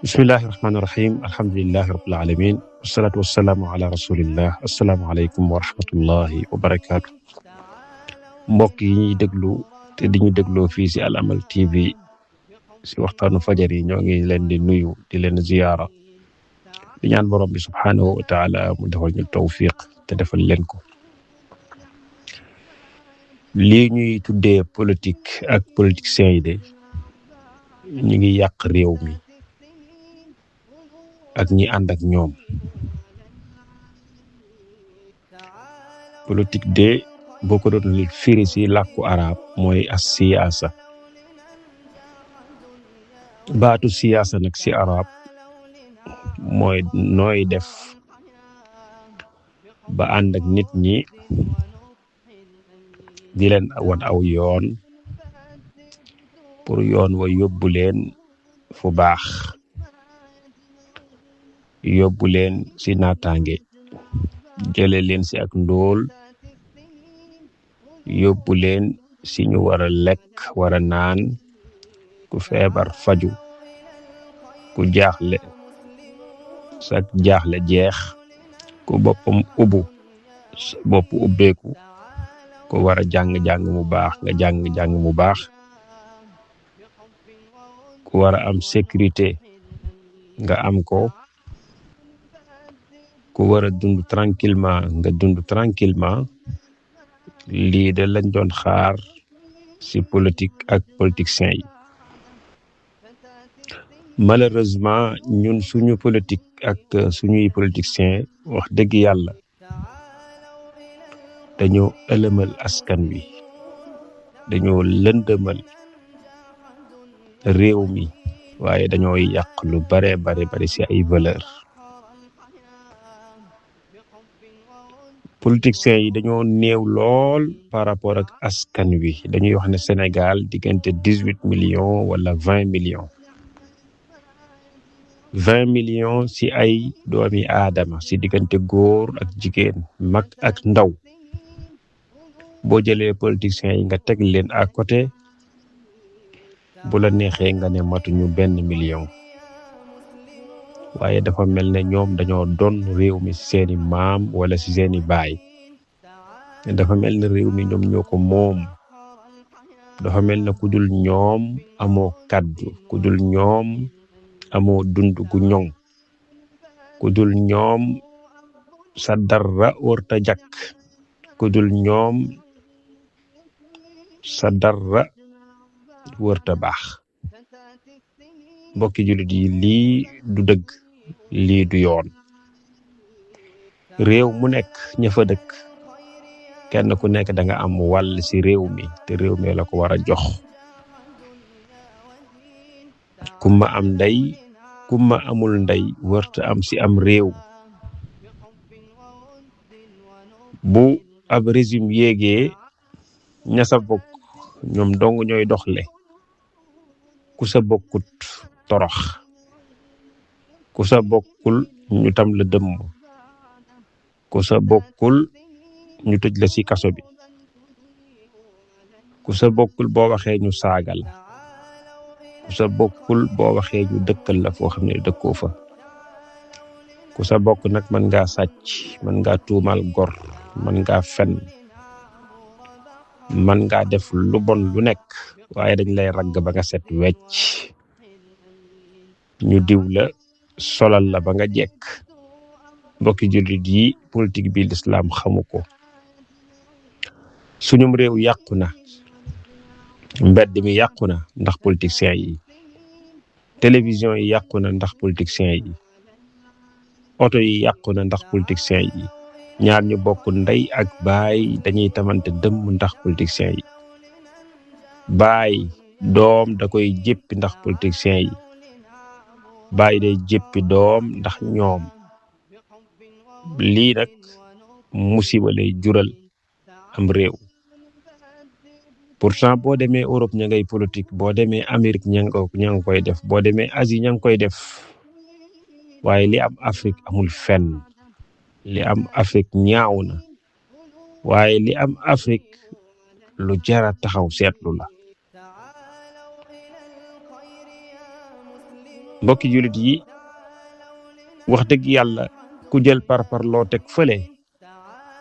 bismillahi rahmaani rahim alhamdulillahi rabbil alamin wasalaatu wasalaamu ala rasulillah assalaamu aleykum wa rahmatullahi wa barakaatu. Mbokk yi ñuy déglu te di ñu dégloo fii si Al Amal TV si waxtaanu fajar yi ñoo ngi leen di nuyu di leen ziyaara di ñaan borom bi subhaanahu wa taala mu defal ñu tawfiq te defal leen ko. lii ñuy tuddee politique ak politiciens yi de ñu ngi yàq réew mi ak ñi ànd ak ñoom. politique de boo ko doon firi si làkku arab mooy as siyaasa. baatu siyaasa nag si arab mooy nooy def ba ànd ak nit ñi di leen wan aw yoon pour yoon wa yóbbu leen fu baax, yóbbu leen si naataange, jële leen si ak ndóol, yóbbu leen si ñu war a lekk war a naan, ku feebar faju, ku jaaxle sa jaaxle jeex, ku boppam ubbu sa bopp ubbeeku, ku war a jàng mu baax nga jàng mu baax, ku war a am sécurité nga am ko, ku war a dund tranquillement nga dund tranquillement. lii de lañ doon xaar ci politique ak politiciens yi. malheureusement ñun suñu politique ak suñuy politiciens wax dëgg yàlla dañoo ëlëmal askan wi, dañoo lëndëmal réew mi, waaye dañoo yàq lu bare ci ay valeur. politiciens yi dañoo néew lool par rapport ak askan wi. dañuy wax ne Sénégal diggante 18 millions wala 20 millions. 20 millions ci ay doomi aadama ci diggante góor ak jigéen, mag ak ndaw. boo jëlee politiciens yi nga teg leen à côté, bu la neexee nga ne matuñu 1 million. waaye dafa mel ne ñoom dañoo doon réew mi ci seeni maam wala ci seeni baay. dafa mel ne réew mi ñoom ñoo ko moom. dafa mel ne ku dul ñoom amoo kaddu, ku dul ñoom amoo dund gu ñoŋ, ku dul ñoom sa dara warta jakk, ku dul ñoom sa dara warta baax. mbokki jullit yi, lii du dëgg, lii du yoon. réew mu nekk ña fa dëkk kenn ku nekk da nga am wàll ci réew mi, te réew mi la ko war a jox. kumma am ndey kumma amul ndey warta am ci am réew. bu ab régime yéegee ña sa bokk ñoom dong ñooy doxle, ku sa bokkut torox, ku sa bokkul ñu tam la dëmm, ku sa bokkul ñu tëj la ci kaso bi, ku sa bokkul boo waxee ñu saaga la, ku sa bokkul boo waxee ñu dëkkal la foo xam ne dëkkoo fa. ku sa bokk nag mën ngaa sàcc, mën ngaa tuumal gor, mën ngaa fen, mën ngaa def lu bon lu nekk, waaye dañ lay ragg ba nga set wecc, ñu diw la solal la ba nga jekk. mbokki jullit yi, politique bi l'islam xamu ko. suñum réew yàqu na, mbedd mi yàqu na ndax politiciens yi, télévision yi yàqu na ndax politiciens yi, oto yi yàqu na ndax politiciens yi. ñaar ñu bokk ndey ak baay dañuy tamante dëmm ndax politiciens yi. baay doom da koy jéppi ndax politiciens yi, baay day jéppi doom ndax ñoom. lii nag musiba lay jural am réew. pourtant boo demee Europe ña ngay politique, boo demee Amérique ña ngi koy def, boo demee Asie ña ngi koy def, waaye li am Afrique amul fenn. li am Afrique ñaaw na, waaye li am Afrique lu jara taxaw seetlu la. mbokki jullit yi wax dëgg yàlla ku jël parparloo teg fële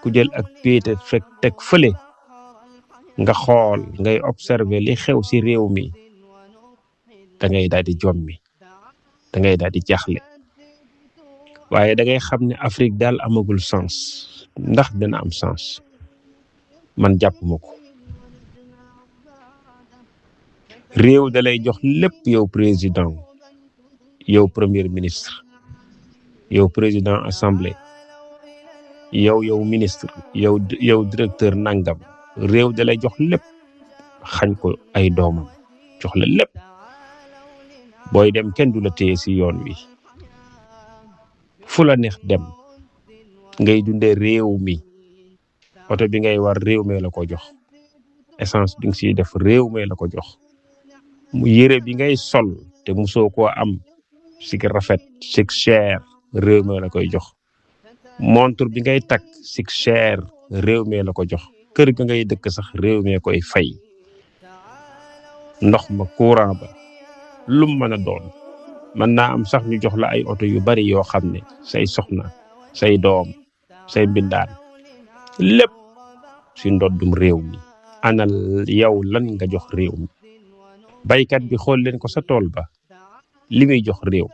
ku jël ak péete fekk teg fële nga xool ngay observer li xew ci réew mi da ngay daal di jommi da ngay daal di jaaxle waaye da ngay xam ne Afrique daal amagul sens ndax dina am sens man jàpp ma ko réew da lay jox lépp yow président yow premier ministre yow président assemblée yow ministre yow directeur nangam réew da lay jox lépp xañ ko ay doomam jox la lépp booy dem kenn du la téye ci yoon wi fu la neex dem ngay dundee réew mi oto bi ngay war réew mi la ko jox essence bi nga siy def réew mi la ko jox mu yére bi ngay sol te musoo koo am si rafet si cher réew mi la koy jox montre bi ngay takk si cher réew mi la ko jox kër ga ngay dëkk sax réew mi koy fay ndox ma courant ba lum mën a doon mën naa am sax ñu jox la ay oto yu bari yoo xam ne say soxna say doom say mbindaan lépp si ndoddum réew mi ana yow lan nga jox réew mi baykat bi xool leen ko sa tool ba li muy jox réew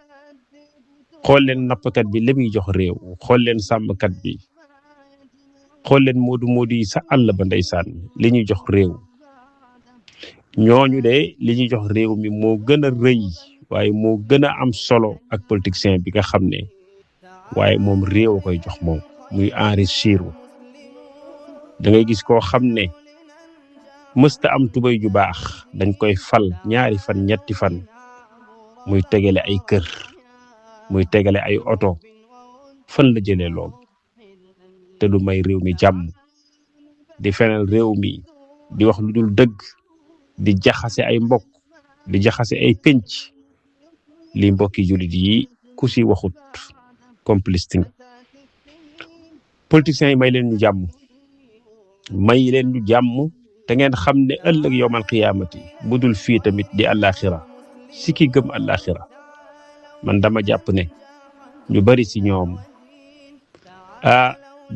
xool leen nappkat bi li muy jox réew xool leen sàmmkat bi xool leen moodu yi sa àll ba ndeysaan li ñuy jox réew ñooñu de li ñuy jox réew mi moo gën a rëy waaye moo gën a am solo ak politicien bi nga xam ne waaye moom réew a koy jox moom muy enrichir da ngay gis koo xam ne mësta am tubay ju baax dañ koy fal ñaari fan ñetti fan muy tegale ay kër muy tegale ay oto fan la jëlee lool te du may réew mi jàmm di fenal réew mi di wax lu dul dëgg di jaxase ay mbokk di jaxase ay penc li mbokki jullit yi ku si waxut complice nga politiciens yi may leen ñu jàmm te ngeen xam ne ëllëg yowmal qiyaamati budul fii tamit di àllaaxira si ki gëm àllaaxira man dama jàpp ne ñu bari si ñoom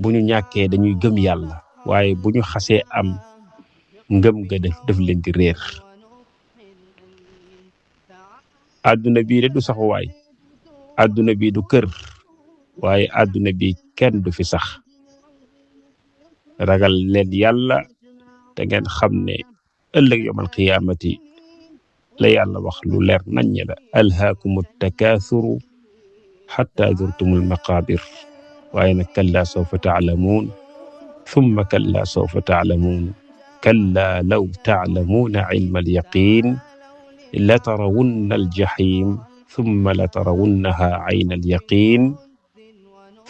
bu ñu ñàkkee dañuy gëm yàlla waaye bu ñu xasee am ngëm ga def leen di réer àdduna bii de du saxuwaay àdduna bii du kër waaye àdduna bi kenn du fi sax ragal leen yàlla te ngeen xam ne ëllëg yawmal qiyaamati la yàlla wax lu leer naññ la alhaakumu takaasuru xatta zurtumul maqaabir waaye nag kallaa sawfa taalamuun thumma kallaa sawfa taalamuun kallaa law taalamuuna ilma alyaqiin la tarawunna aljaxiim thumma la tarawunnaha ayna alyaqiin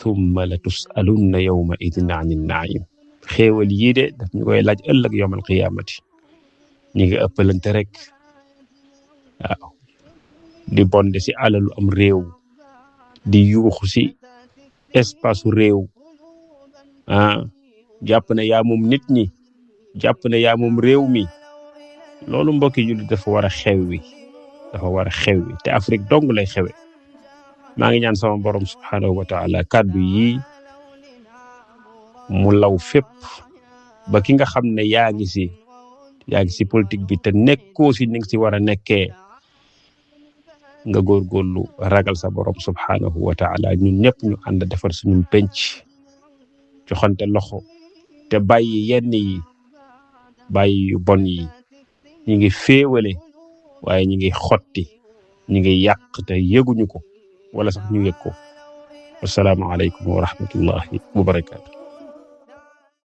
thumma la tusalunna yawma idin an innaim xéewal yii de daf ñu koy laaj ëllëg yawmal qiyaamati ñi ngi ëppalante rek waaw di bonde si alalu am réew di yuuxu si espace réew jàpp ne yaa moom nit ñi jàpp ne yaa moom réew mi loolu mbokki jullit dafa war a xewwi te Afrique dong lay xewe maa ngi ñaan sama borom subhaanahu wa taala kàddu yi mu law fépp ba ki nga xam ne yaa ngi si politique bi te nekkoo si ni nga si war a nekkee nga góorgóorlu ragal sa borom subhaanahu wa taala ñun ñëpp ñu ànd defar suñu penc joxante loxo te bàyyi yenn yi bàyyi yu bon yi ñi ngi féewale waaye ñi ngi xotti ñi ngi yàq te yëguñu ko wala sax ñu yëg ko. Wassalaamu aleykum wa rahmatullahi wa barakaatu.